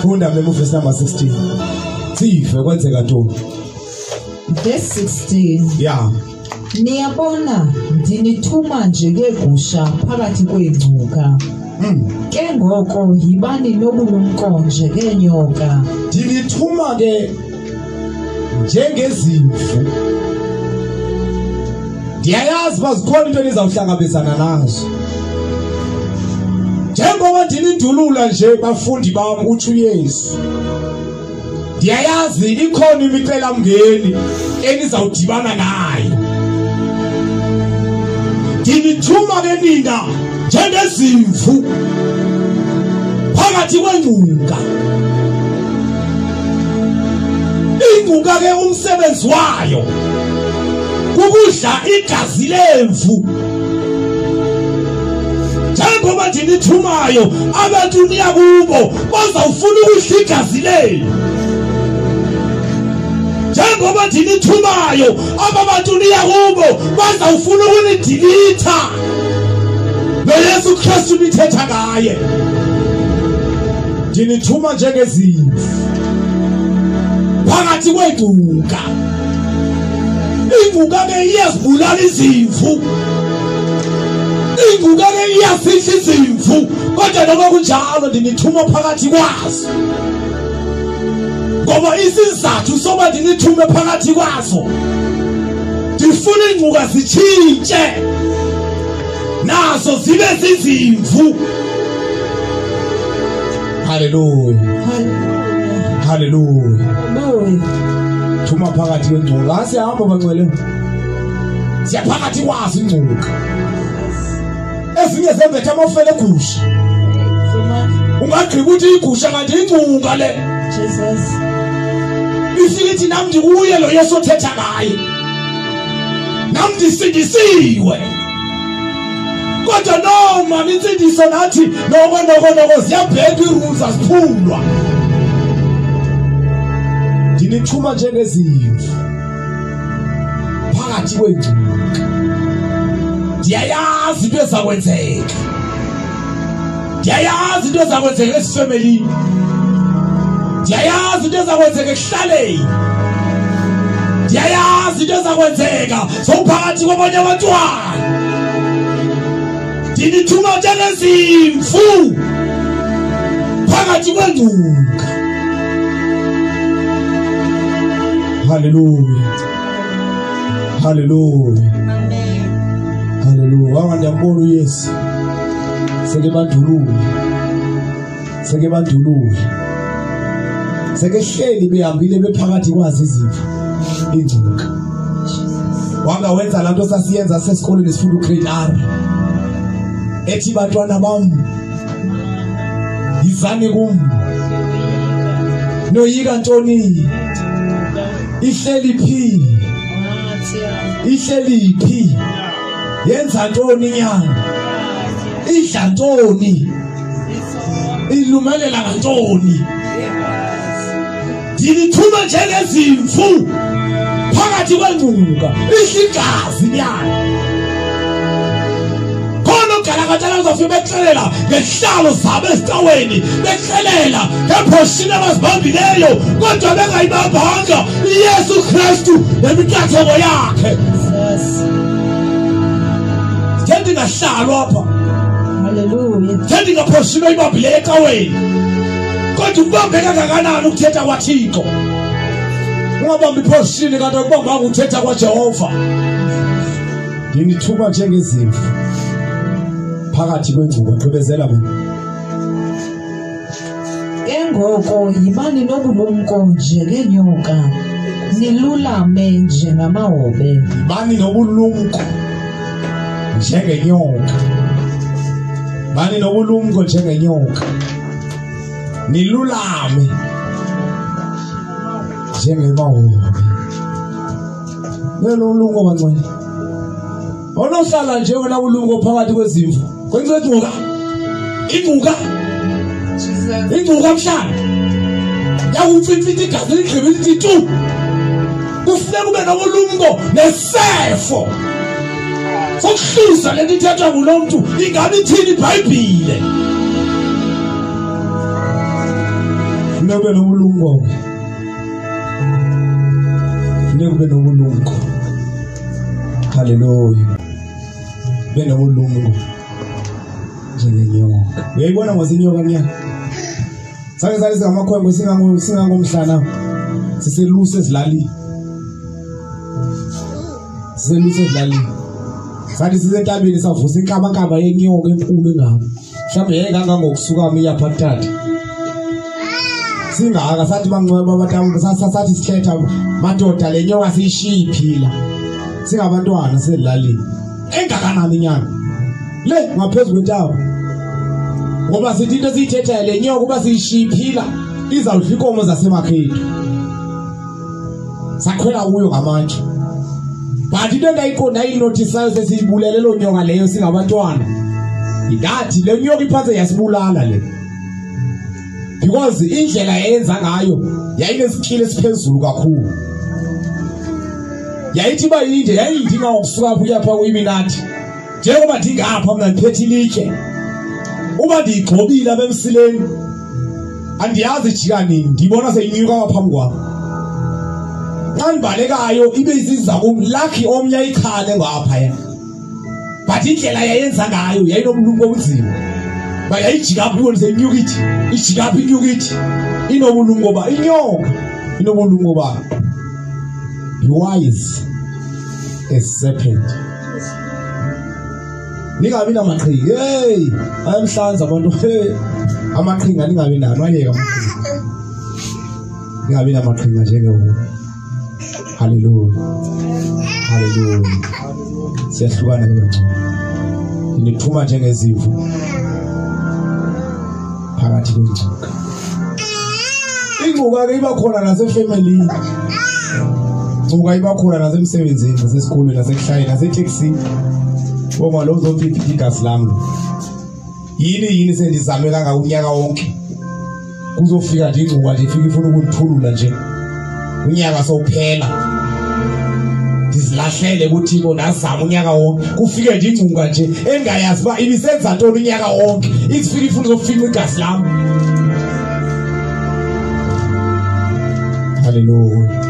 Funda memo verse number 16. Sive kwenzeka ntoni? Verse 16. Yeah. Niyabona ndinithuma njengegusha phakathi kweengcuka. Ke ngoko yibani nobulumko njengenyoka. Ndinithuma ke njengezimvu. Ndiyayazi uba zikhona into enizawuhlangabezana nazo. Njengoba ndinindulula nje bafundi bam, utsho uYesu, ndiyayazi ikhona imicelamngeni enizawudibana nayo. Ndinithuma ke nina njengezimvu phakathi kwengcuka. Ingcuka ke umsebenzi wayo kukudla igazi lemvu. Njengoba ndinithumayo abantu niya kubo bazawufuna ukudla igazi lenu. Njengoba ndinithumayo aba bantu niya kubo bazawufuna ukunidilitha. NoYesu Kristu nithetha ngaye. Ndinithuma njengezimvu phakathi kwengcuka. Ingcuka ke iyazibulala izimvu. Ingcuka ke iyazidla izimvu, kodwa noma kunjalo ndinithuma phakathi kwazo. Ngoba isizathu soba ndinithume phakathi kwazo, ndifuna ingcuka zitshintshe nazo zibe zizimvu. Haleluya, haleluya. Thuma phakathi kwengcuka. Siyahamba bangcwele, siyaphakathi kwazo ingcuka. Ezinye zembethe amafele egusha, ungagqiba ukuthi igusha kanti ingcuka le. Ifike ithi nam ndikuye lo Yesu othetha ngaye, nam ndisindisiwe. Kodwa noma insindiso nathi noko noko noko ziyabheka ii-rules, aziphulwa. Ndinithuma njengezimvu phakathi kwengcuka. Ndiyayazi into ezakwenzeka, ndiyayazi into ezakwenzeka esifemelini, ndiyayazi into ezakwenzeka ekuhlaleni, ndiyayazi into ezakwenzeka sowuphakathi kwabanye abantwana. Ndinithuma njengezimvu phakathi kwengcuka. Haleluya, haleluya, haleluya. Wanga ndiyambona uYesu seke bandulule, seke bandulule, sekehleli behambile bephakathi kwazo izimvu ingcuka. Wanga wenza laa nto sasiyenza sesikolweni sifunda ugrade R, ethi bantwana bam yizani kum, noyika ntoni? Ihleli phi? Ihleli phi? Yenza ntoni inyama? Idla ntoni? Ilumelela ngantoni? Ndinithuma njengezimvu phakathi kwengcuka, idla igazi inyama. Khona ogalakatala bazofika bexelela ngezihlalo zabo ezicaweni, bexelela ngeephoshini abazibambileyo, kodwa bengayibambanga iYesu Kristu nemiqathango yakhe. Sithe ndingahlalwa apha, sithe ndingaphoshini oyibambileyo ecaweni, kodwa ukubambeka kangakanani ukuthetha kwaThixo? Ungabambi iphoshini kanti akubambanga ukuthetha kwaJehova. Ndinithuma njengezimvu phakathi kwengcuka. Gqibezela mina. Ke ngoko yibani nobulumko njengenyoka, nilulame njengamahobe. Yibani nobulumko njengenyoka, bani nobulumko njengenyoka, nilulame njengemahobe. Lelo ulumko bangcwele. Onohlala nje wena ulumko phakathi kwezimvu kwenziwe ingcuka, ingcuka, ingcuka mhlana yakumfimfitha igazi ligqibe lithi tu. Kufuneka ube nobulumko nesefo sokuhluza le nto ithethwa ngulo mntu, ingabe ithini iBhayibhile. Funeka ube nobulumko ke. Funeka ube nobulumko. Haleluya. Ube nobulumko njengenyoka. Uyayibona ngozinyoka mnyaka. Sake sale singamakhwenkwe singangomhlana siseluse ezilalini. Siseluse ezilalini. Sathi sisentabeni savusa inkabankaba yenyoka enkulu engaka. Mhlawumbe yayingangangokusuka iya pha kutata. Singaka sathi bangcweba abantu sathi sithetha madoda le nyoka siyishiye iphila. Singabantwana selalini. Engakanani inyanga? Le ngaphezulu kwentaba. Ngoba sithi into esiyithethayo le nyoka uba siyishiye iphila izawudla inkomo zasemakhethu. Sakhwela kuyo ngamandla. But into endayiqonda ayinotisayo sesiyibulele loo nyoka leyo singabantwana. Ingathi le nyoka iphantse yasibulala le. Because indlela eyenza ngayo yayinesikile esiphezulu kakhulu. Yayithi ba yinde yayidinga ukusuka kuya pha kuyiminathi. Njengoba ndingapha mina ndiphethe ilitye. Uba ndigxobile abemsileni andiyazi ijika nini, ndibona seyinyuka phambi kwam. Xa ndibalekayo ibe isiza kum, lucky omnye ayichane ngaphaya. But indlela yayenza ngayo yayinobulumko obunzima. Ba yayijika apha ibone seyinyuka ithi, ijika apha inyuka ithi. Inobulumko ba inyoka, inobulumko ba. Be wise as serpent. Ningabi namaqhinga. Hey, ayamhlanza abantu. Hey, amaqhinga ningabi nawo, ayeka amaqhinga. Ningabi namaqhinga njengewo. Hallelujah. Hallelujah. Siyahlukana ke manje. Nithuma njengezimvu phakathi kwengcuka. Ingcuka ke iba khona nasefamily. Ingcuka iba khona nasemsebenzini, nasesikolweni, nasekuhlaleni, naseteksini. Bonga lo uzophipha igazi lami lo. Yini sendizame kangaka unyaka wonke. Kuzofika nje ingcuka nje ifika ifuna ukundiphulula nje. Unyaka sowuphela. Ndizilahlele kuThixo ndazama unyaka wonke. Kufike nje ingcuka nje engayazi uba ibisenza ntoni unyaka wonke. Ifika ifuna uzofinqa igazi lami. Hallelujah.